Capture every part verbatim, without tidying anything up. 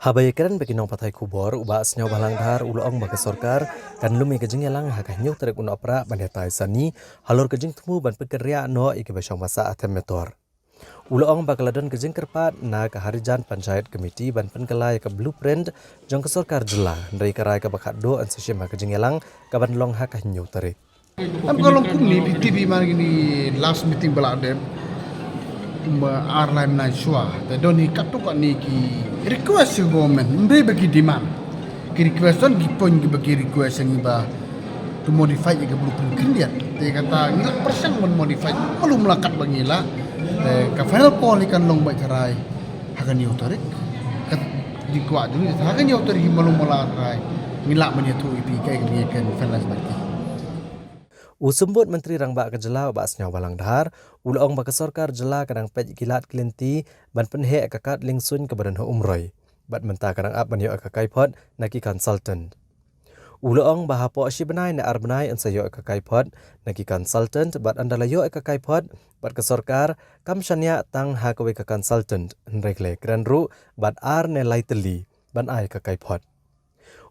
Haba ïakren bad ki nongpathai khubor, u Bah Sniawbhalang Dhar u la ong ba ka sorkar kan lum ïa ka jingïalang ha ka hynñiew tarik u Nohprah ban ïatai sani halor ka jingthmu ban pynkynriah noh ïa kiba shong ba sah ha Them Metor. U la ong ba ka la don ka jingkyrpad na ka Harijan Panchayat Committee ban pynkylla ïa ka blueprint jong ka sorkar jylla, hynrei ka rai kaba khatduh yn sa shim ha ka jingïalang kaban long ha ka hynñiew tarik. Em, ka long kumne, phi tip hi, man, kine last meeting ba la dep, ma ar lai bnai shuwa, te don hi katto katne ki request sha government, ym dei ba ki demand. Ki request, don ki point kiba ki request ïa ngi ba to modify ïa ka blueprint khyndiat. Te kata ngi la pyrshang ban modify, malum la kat ba ngi la. Te ka final call hi kan long beit tharai ha ka hynñiew tarik. Ka dei kwah jong ngi ha ka hynñiew tarik hi, malum la tharai ngi lah ban ïathuh ïa phi kaei kaba ngi kan finalize beit. U Symbud Myntri Rangbah ka jylla u Bah Sniawbhalang Dhar u la ong ba ka sorkar jylla ka dang peit ïa ki lad ki lynti ban pynheh ïa ka kad liengsuiñ kaba don ha Umroi, bad mynta ka dang ap ban ïoh ïa ka kaiphod na ki consultant. U la ong ba hapoh shi bnai ne ar bnai yn sa ïoh ïa ka kaiphod na ki consultant, bad ynda la ïoh ïa ka kaiphod bad ka sorkar kam shaniah tang ha kawei ka consultant, hynrei ka la ïakren ruh bad ar ne lai tylli ban ai ïa ka kaiphod.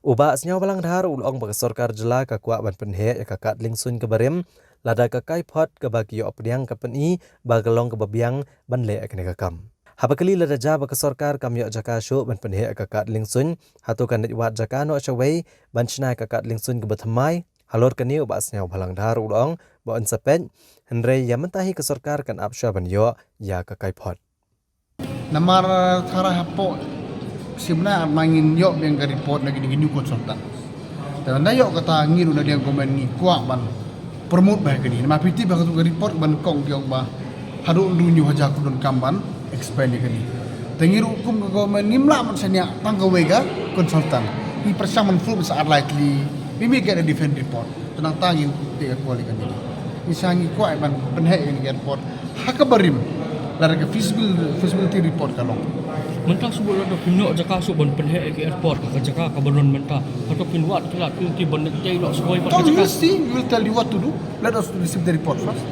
U Bah Sniawbhalang Dhar u la ong ba ka sorkar jylla ka kwah ban pynheh ïa ka kad liengsuiñ kaba rim, lada ka kaiphod kaba ki ïoh pdiang ka pyni ba ka long kaba biang ban leh ïa kane ka kam. Haba kylli lada jia ba ka sorkar kam ïoh jaka shuh ban pynheh ïa ka kad liengsuiñ, hato kan leit wad jaka noh shawei ban shna ïa ka kad liengsuiñ kaba thymmai? Halor kane u Bah Sniawbhalang Dhar u la ong ba yn sa peit, hynrei ïa mynta hi ka sorkar kan ap shuwa ban ïoh ïa ka kaiphod. Namar tharai hapoh shi bnai ar bnai ngin ïoh biang ka report na kine ki new consultant. Te ynda ïoh kata, ngi ruh na liang government ngi kwah ban promote bha ïa kane. Namar phi tip ba katu ka report ba nyngkong ki ong ba haduh hynriew hajar klur donkam ban expand ïa kane. Te ngi ruh kum ka government ngim lah ban shaniah tang kawei ka consultant. Ngi pyrshang ban full sa ar lai tylli. Mimi ka different report. Te nangta ngin tip ka quality kane. Ngi sa ngi kwah ban pynheh ïa kane ka report ha kaba rim. Lada ka feasibil-, feasibility report ka long. Mynta shu lada phin ïoh jaka shuh ban pynheh ïa ka airport, ka jaka kaba don mynta. Hato phin wad ki lad ki lynti ban leit tei noh shuwa bad ka jaka. We'll see, we'll tell you what to do. Let us receive the report first.